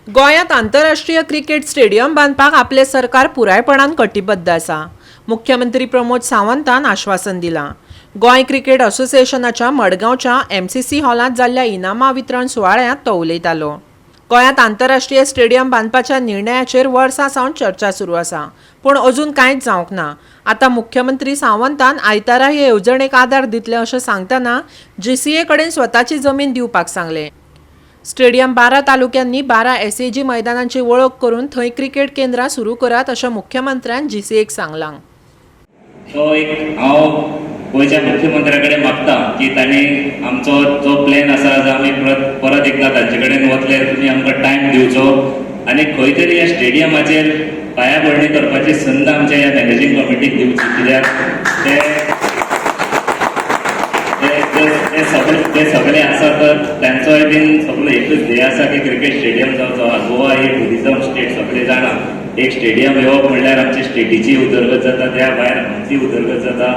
गोंयांत आंतरराष्ट्रीय cricket stadium बांदपाक आपलें सरकार पुरायपणान कटिबद्ध आसा. मुख्यमंत्री प्रमोद सावंतान आश्वासन दिलां. गोंय क्रिकेट असोसिएशनाच्या मडगांवच्या एमसीसी हॉलांत जाल्ल्या इनामां वितरण सुवाळ्यांत तो उलयतालो. गोंयांत आंतरराष्ट्रीय स्टेडियम बांदपाच्या निर्णयाचेर वर्सां सावन चर्चा सुरू आसा, पूण अजून कांयच जावंक ना. आतां मुख्यमंत्री सावंतान आयतारा हे येवजणेक आदार दितले अशें सांगतना जीसीए कडेन स्वताची जमीन दिवपाक सांगलें. स्टेडियम 12 तालुक्यांनी 12 एसएजी मैदानांची वळख करून थंय क्रिकेट केंद्रां सुरू करात अशें मुख्यमंत्र्यान जीसीएक सांगलां. सो एक हांव गोंयच्या मुख्यमंत्र्या कडेन मागता की तांणी आमचो जो प्लॅन आसा, जो आमी परत परत एकदां तांचे कडेन वतले, तुमी आमकां टायम दिवचो आनी खंय तरी ह्या स्टेडियमाचेर पायाभरणी करपाची संद आमच्या ह्या मॅनेजींग कमिटीक दिवची. कित्याक ते ते ते ते सगळे ते सगळे आसा तर तांचोय बीन सगळो एकूच ध्येय आसा की क्रिकेट स्टेडियम जावचो. गोवा ही टुरिझम स्टेट, सगळे जाणा. एक स्टेडियम येवप म्हणल्यार आमची स्टेटीची उदरगत जाता, त्या भायर आमची उदरगत जाता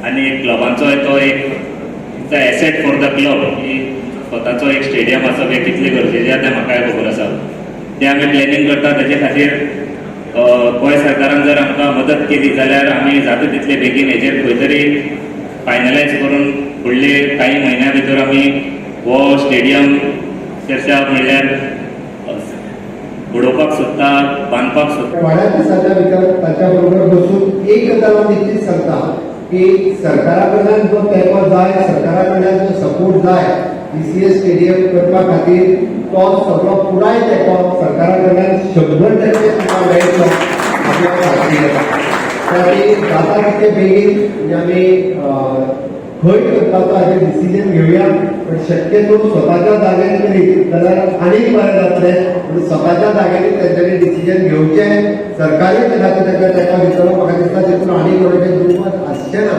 आनी एक क्लबांचोय तो एक एसेट फॉर the club की स्वताचो एक स्टेडियम आसप हें कितलें गरजेचें आसा तें म्हाकाय खबर आसा. तें आमी प्लॅनिंग करता. तेजे खातीर गोंय सरकारान जर आमकां मदत केली जाल्यार आमी जाता तितले बेगीन हेजेर खंय तरी फायनलायज करून फुडले काही म्हयन्या भितर आमी हो स्टेडियम चर्चा म्हणल्यार उडोवपाक सोदता, बांदपाक सोदता. थोड्या दिसाच्या भितर ताच्या बरोबर बसून एक गजाल हांव निश्चित सांगता की सरकारा कडल्यान जो तेंको जाय, सरकारा कडल्यान जो सपोर्ट जाय जीसीए स्टेडियम करपा खातीर, तो सगळो पुराय तेंको सरकारा कडल्यान 100% तुमकां मेळटलो अशें हांव खात्री घेता. त्या खातीर जाता तितके बेगीन म्हणजे आमी खंय करपाचो हाचेर डिसिजन घेवया, पण शक्यतो स्वताच्या जाग्यार करीत जाल्यार आनीक बरें जातलें. पूण स्वताच्या जाग्यांनी तेंच्यांनी डिसिजन घेवचें, सरकारी त्या खातीर तांकां तेंको दितलो. म्हाका दिसता तितून आनीक कोणाचें दुमत आसचें ना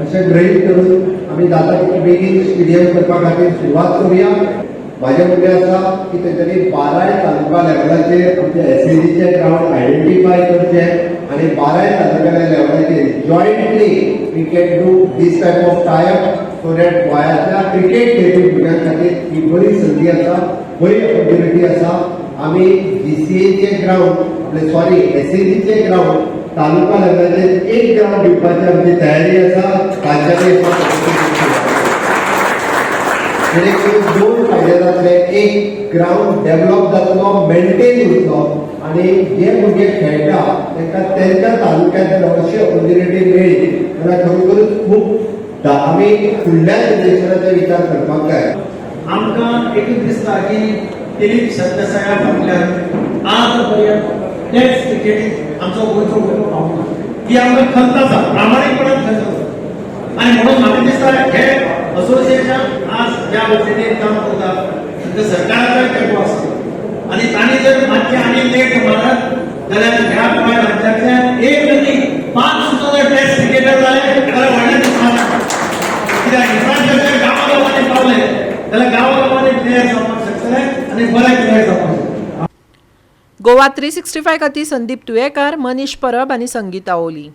अशें गृहीत करून आमी जाता तितके बेगीन स्टेडियम करपा खातीर सुरवात करुया. म्हाजें म्हणणें आसा की तेंच्यांनी बाराय तालुका लेवलाचेर आमचे एसएजीचे ग्रावंड आयडेंटिफाय करचे आनी बाराय तालुक्या लेवलाचेर jointly we can do this type of tie-up so that गोंयांतल्या क्रिकेट खेळपी भुरग्यां खातीर ही बरी संदी आसा, बरी ऑपॉर्च्युनिटी आसा. आमी जीसीएचे ग्रावंड आपले, सॉरी, एसएजीचे ग्रावंड तालुका लेवलाचेर एक ग्रावंड दिवपाची आमची तयारी आसा. तांच्यानी जेणे करून दोन फायदे जातले. एक, ग्रावंड डेव्हलप जातलो, मेंटेन उरतलो आनी जे भुरगे खेळटा तांकां तेंच्या तालुक्यांत जर अशी ऑपॉर्च्युनिटी मेळ्ळी जाल्यार खरोखरूच खूब आमी फुडल्या जनरेशनाचे विचार करपाक जाय. आमकां एकूच दिसता की दिलीप सरदेसाया फाटल्यान आज पर्यंत टेस्ट क्रिकेटीत आमचो गोंयचो भुरगो पावना ही आमकां खंत आसा, प्रामाणीकपणान खंत आसा. आनी म्हणून म्हाका दिसता हे असोसिएशन आज ज्या पद्दतीन काम करता तांकां सरकाराचोय तेंको आसा आनी तांणी जर मातशें आनी नेट मारत जाल्यार ह्या गोंय राज्यांतल्यान एक न्ही, पांच सुद्दां जर टेस्ट क्रिकेटर जाले जाल्यार व्हडलें नुकसान ना. कित्याक इन्फ्रास्ट्रक्चर गांवा गांवांनी पावले जाल्यार गांवा गांवांनी प्लेयर जावपाक शकतले आनी बरे प्लेयर जावपाक शकतले. गोवा 365 खातीर संदीप तुयेकार, मनीष परब आनी संगीता ओली.